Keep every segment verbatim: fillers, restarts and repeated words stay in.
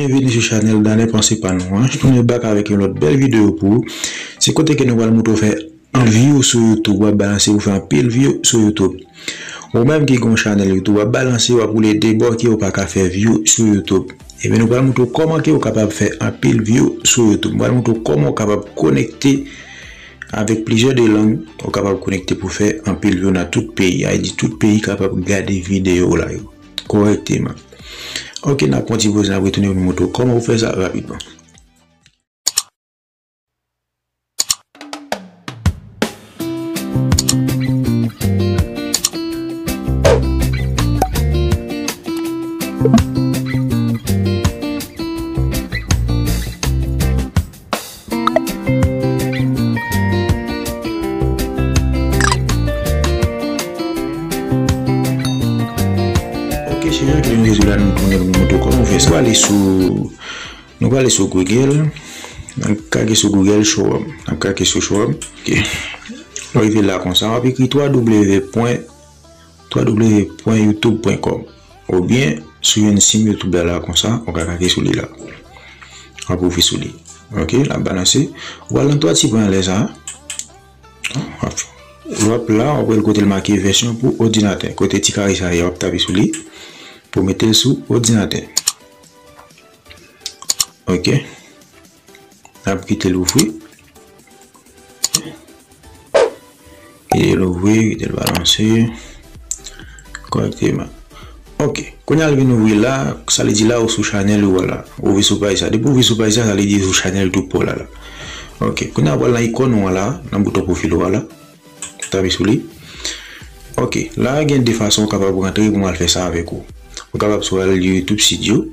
Byenveni sou chanèl Dalen Panse Pa Nou an. Tounen bak avèk yon lòt bèl videyo pou ou. Se kote ke nou pral montre w fè anpil view sou YouTube. W ap balanse pou fè anpil view sou YouTube. Ou menm ki gen yon chanèl YouTube, w ap balanse, w ap woule de bò ke w pa ka fè view sou YouTube. Ebyen, nou pral montre w kòman ke w kapab fè anpil view sou YouTube. Nou pral montre w kòman w kapab konekte avèk plizyè de lang, ou kapab konekte pou fè anpil view nan tout peyi a. Sa vle di tout peyi kapab gade videyo w la yo kòrèkteman. Ok, n ap pran ti poz, n ap retounen pou n montre w kòman w fè sa rapidman. Ok, se jan ke nou te di w la, nou tounen pou nou montre w kòman w fè sa. Nou prale sou, nou prale sou Google. N ap klike sou Google Chrome. N ap klike sou Chrome. Ok. Lè w rive la konsa, w ap ekri twa w pwen, twa w pwen youtube pwen kòm. Oubyen, si w jwenn sim YouTube la, la konsa, ou ka klike sou li la. W ap ouvri sou li. Ok, l ap balanse. Ou pral nan twa ti pwen anlè sa a. W ap, w ap la, w ap wè l kote l make vèsyon pou òdinatè. Kote ti kare sa a ye, w ap tape sou li pou mete l sou òdinatè. Ok. N ap kite l ouvri. Kite l ouvri, kite l balanse kòrèkteman. Ok. Kounye a l vin ouvri la, sa li di la ou sou chanèl ou a la. Ouvri sou paj sa. Depi w ouvri sou paj sa, sa li di sou chanèl YouTube pa w la la. Ok. Kounye a w pral nan ikòn ou an la, nan bouton pwofil ou a la. Tape sou li. Ok, la gen de fason w kapab rantre pou m al fè sa avèk ou. Ou kapab swa al YouTube Studio,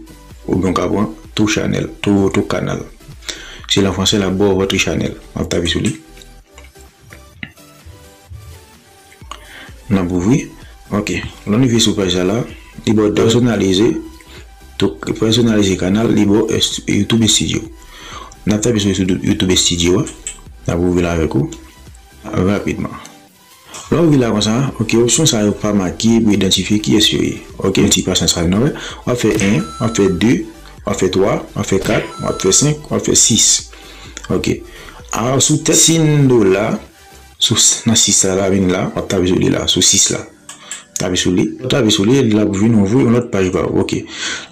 oubyen w ka pran Tout Channel, Tout, Tout Canal. Si l an fransè, l ap ba w Votre Channel. W ap tape sou li. N ap ouvri. Ok, lè w rive sou paj sa la, li ba w pèsonalize, tout, pèsonalize kanal, li ba w est-, YouTube Studio. N ap tape sou YouTube, YouTube Studio a. N ap ouvri l avèk ou. Rapidman. Lè w rive la konsa, ok, opsyon sa yo pa make pou idantifye kiyès yo ye. Ok, yon ti pasyans avè nou, w ap fè en, w ap fè de, w ap fè twa, w ap fè kat, w ap fè senk, w ap fè sis. Ok. A, sou tèt siy dola, sou s-, nan sis la, la vin la, w ap tape sou li la, sou sis la. Tape sou li. Tape sou li, l ap vin ouvri yon lòt paj ba ou. Ok.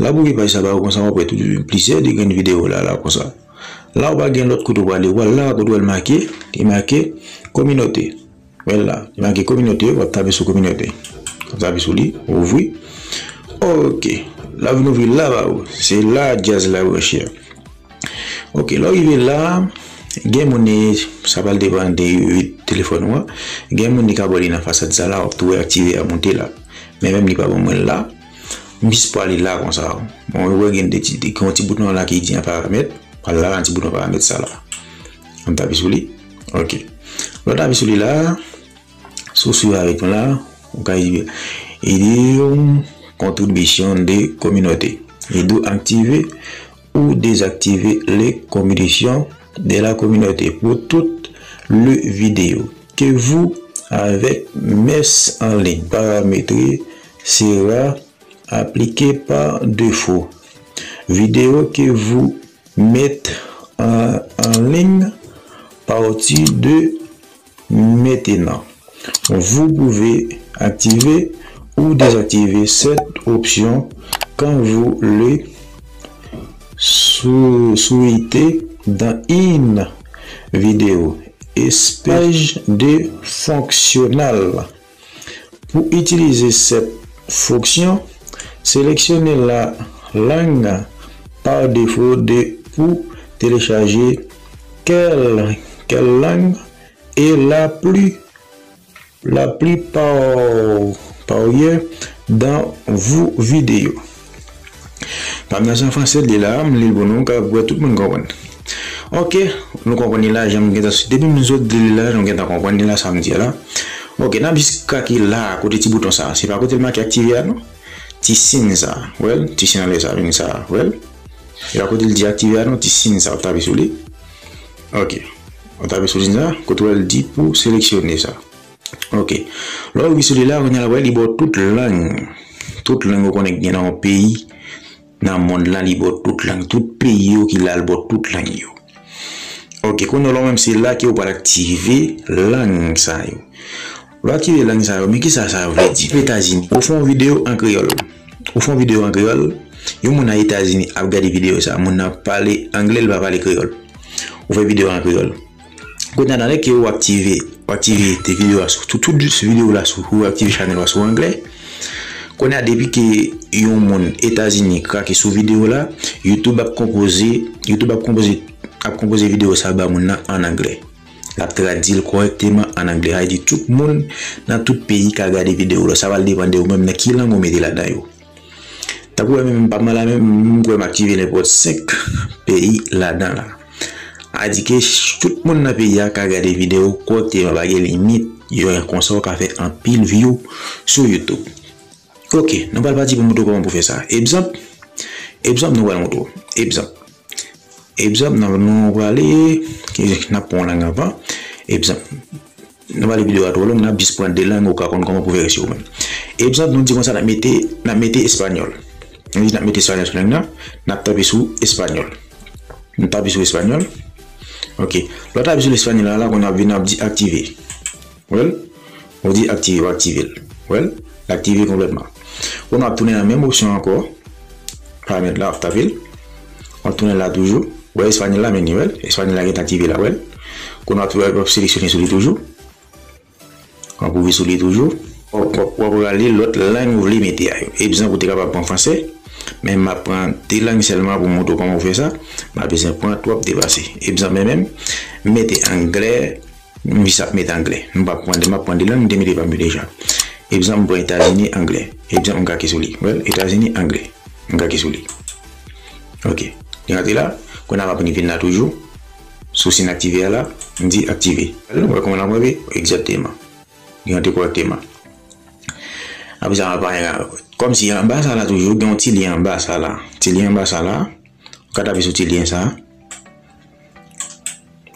L ap ouvri paj sa ba ou konsa, w ap wè tout plizyè de grenn videyo la, la konsa. La ou pa gen lòt kote w prale, ou pral la kote w wè l make, li make kominote. Wè l la, li make kominote, w ap tape sou kominote. W ap tape sou li, ouvri. Ok. L ap vin ouvri la ba ou. Se la djaz la branche a. Ok, lè w rive la, gen moun li, sa pral depann de telefòn ou an. Gen moun li ka ba w li nan fasad sa la, w ap tou wè aktive a monte la. Men menm li pa ban mwen l la. M jis prale la konsa. Bon, ou wè gen de ti, gen yon ti bouton la ki di an paramèt. Pral la nan ti bouton paramèt sa la. Ann tape sou li. Ok. Lè w tape sou li la, si w swiv avèk mwen la, ou ka li, li di yon kontribisyon de kominote. Li di w aktive ou désactiver les contributions de la communauté pour toutes les vidéos que vous avez mises en ligne. Paramétrer sera appliqué par défaut. Vidéo que vous mettre en, en ligne à partir de maintenant. Vous pouvez activer ou désactiver cette option quand vous le sou-, souhaitez dans une vidéo. Espèce de fonctionnal. Pou itilize cette fonction, sélectionnez la langue par défaut de, pour télécharger quelle, quelle langue est la plus, la plus par-, parlée dans vos vidéos. Pa m nan se an fransè l ye la, m li l pou nou, ka wè tout moun konprann. Ok, nou konprann li la, jan m gentan, depi m sot li la, nou gentan konprann li la, sa m di a la. Ok, n ap jis klike la, kote ti bouton sa. Se pa kote l make aktive a, non? Ti siy sa, wè l? Ti siy anlè sa, vin sa, wè l? E pa kote l di aktive a, non? Ti siy sa, w ap tape sou li. Ok. W ap tape sou siy sa, kote w wè l di pou seleksyone sa. Ok. Lè w rive sou li la, kounye a la, wè, li ba w tout lang. Tout lang ou konnen ki gen nan yon peyi. Nan mond lan, li ba w tout lang, tout peyi yo ki la, l ba w tout lang yo. Ok, kounye a w menm se la ke w pral aktive lang sa yo. Lè w aktive lang sa yo, men kisa sa yo vle di? Etazini, ou fè yon videyo an kreyòl. Ou fè yon videyo an kreyòl, yon moun nan Etazini ap gade videyo sa, moun nan pale anglè, li pa pale kreyòl. Ou fè videyo an kreyòl. Kounye a nan lè ke ou aktive, ou aktive te videyo a sou tout, tout videyo la sou, ou aktive chanèl la sou anglè. Kounye a depi ke yon moun Etazini krake sou videyo la, YouTube ap konpoze, YouTube ap konpoze, ap konpoze videyo sa ba moun nan an anglè. L ap tradui l kòrèkteman an anglè. Sa vle di tout moun nan tout peyi ka gade videyo la. Sa pral depann de ou menm nan ki lang ou mete ladan yo. Tankou wè menm pa mal la menm, m kwè m aktive nenpòt senk peyi ladan la. A di ke tout moun nan peyi a ka gade videyo kòrèkteman, pa gen limit, jan konsa w ka fè anpil view sou YouTube. Ok, nou pral pati pou montre w kòman pou fè sa. Egzanp, egzanp nou pral montre w. Egzanp. Egzanp, nan nou prale, n ap pran yon lang avan. Egzanp, nou pale videyo a twò long, n ap jis pran de lang, ou ka konn kòman pou fè rès yo ou menm. Egzanp, nou di konsa, n ap mete, n ap mete espanyòl. Nou di n ap mete espanyòl sou lang nan, n ap tape sou espanyòl. Nou tape sou espanyòl. Ok. Lè w tape sou espanyòl la, la, kounye a w ap vin, w ap di aktive. Wè l? Ou di aktive, ou aktive l. Wè l? L aktive konplètman. Kounye a w ap tounen nan menm opsyon ankò. Paramèt la, w ap tape l. W ap tounen la toujou. Wè espanyòl la, men li, wè l? Espanyòl la gentan aktive la, wè l? Kounye a w ap, w ap seleksyone sou li toujou. W ap ouvri sou li toujou. W ap, w ap, w ap rale lòt lang ou vle mete a yo. Egzanp, ou te kapab pran franse, men m ap pran de lang sèlman pou montre w kòman w fè sa. M pa bezwen pran twòp depase. Egzanp, men menm, m mete anglè, m jis ap mete anglè. M p ap pran de, m ap pran de lang, m te mete pa m yo deja. Egzanp, m pran Etazini, anglè. Egzanp, m klake sou li. Wè l, Etazini, anglè. M klake sou li. Ok. Li rantre la. Kounye a m ap vin la toujou. Sou siy aktive a la, m di aktive. Wè kòman l ap rantre? Egzakteman. Li rantre kòrèkteman. Apre sa, m ap, kòmsi anba sa la toujou, gen yon ti lyen anba sa la. Ti lyen anba sa la. Ou ka tape sou ti lyen sa.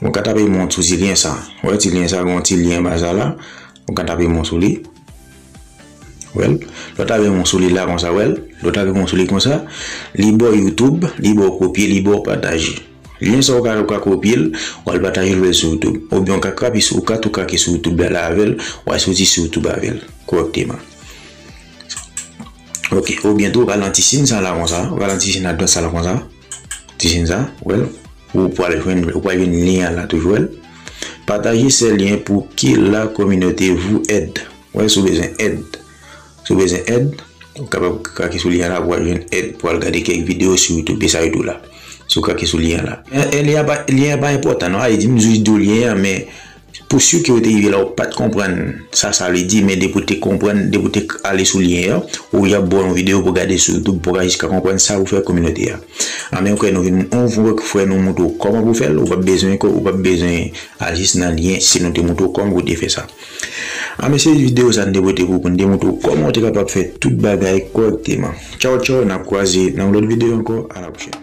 Ou ka tape mwen sou ti lyen sa. Wè ti lyen sa, gen yon ti lyen anba sa la. Ou ka tape mwen sou li. Wè l. Lè w tape mwen sou li la konsa, wè l. Lè w tape mwen sou li konsa, li ba w YouTube, li ba w kopye, li ba w pataje. Lyen sa ou ka, ou ka kopye l, w al pataje l, w al sou YouTube. Oubyen ou ka krape sou, ou ka tou krake sou YouTube la, la avè l, w al soti sou YouTube avè l kòrèkteman. Ok, oubyen tou ou ka al nan ti siy sa la konsa, ou ka al nan ti siy a dwat sa la konsa. Ti siy sa, wè l. Ou pral jwenn, ou pral jwenn lyen an la toujou, wè l. Partager ce lien pour que la communauté vous aide. Wè, si w bezwen èd. Si w bezwen èd, ou kapab klike sou lyen la pou w al jwenn èd, pou w al gade kèk videyo sou YouTube, e sa yo tou la. Si w klike sou lyen la. E, e lyen an pa, lyen an pa enpòtan, non. A, e di m jis di w lyen an, men pou si ke w te rive la, ou pa t konprann sa sa vle di, men depi w te konprann, depi w te ale sou lyen an, ou y ap ba w yon videyo pou w gade sou YouTube, pou w ka jiska konprann sa pou fè kominote a. A, men ou kwè nou vin, ou, ou kwè nou montre w kòman pou fè l, ou p ap bezwen, ou p ap bezwen al jis nan lyen, si nou te montre w kòman pou w te fè sa. A, men se videyo sa n te pote pou, pou n te montre w kòman w te kapab fè tout bagay kòrèkteman. Tchaw, tchaw, n ap kwaze nan yon lòt videyo ankò. A la pwochèn.